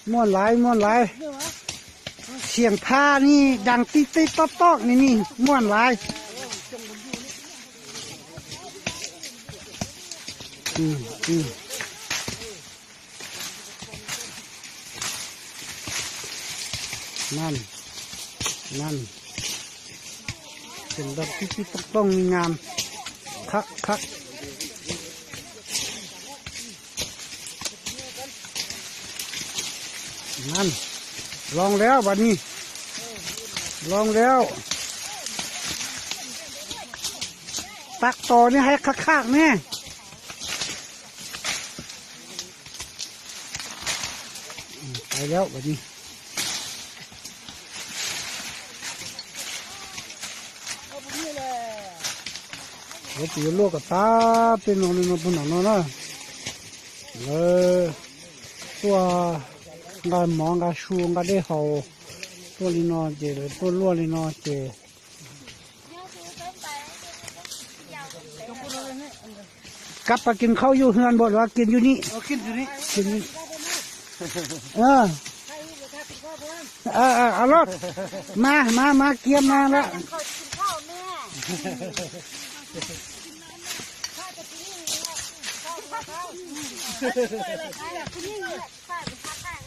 Muaj laiv, muaj laiv. Xiam pha ni, dang tib teb tob tob ni ni, muaj laiv. Nan, nan. Xiam dang tib teb tob tob ni ngan. Qhab, qhab. Nan, loo lawm vas ni, loo lawm. Tab tom ne, hais qhab qhab ne. Pais lawm vas ni. Lawv tsis yuav luaj kom tag tej no li no puag nram no na. Lawv tuaj nqa mov nqa su nqa dej haus tuaj li no ces lawv tuaj luaj li no ces Kab pas kis khaub yuj hwj npua luav kis yuj ni. Los, mas mas mas kiag mas lawm.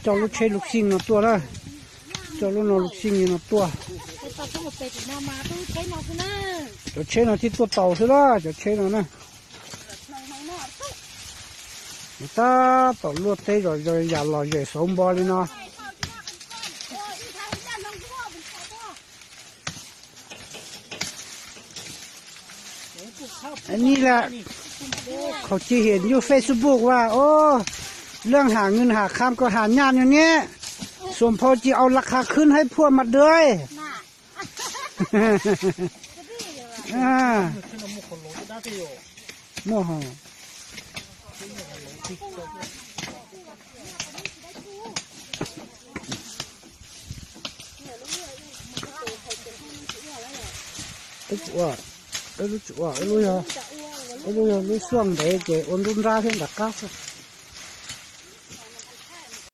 Coj lub tsheb lub xij no tuaj na. Coj lub no lub xij no tuaj. Cov tsheb no thiaj tuaj tau xwb las, cov tsheb no na. Tab tom luaj teb zom zaws yam lom zem xauv npo li no. Ni las, khaum ci hiam nyuj Facebook vas os, leej ham ngwj ham kham koj ham nyaj nws niam, xuam phau ci au las qha khwb haib phuaj mas dawb. Muaj hos. Ib lub tsis ua, ib lub yog, ib lub yog lub xuaj ntev ces ua nruab nrab thiab nram qab.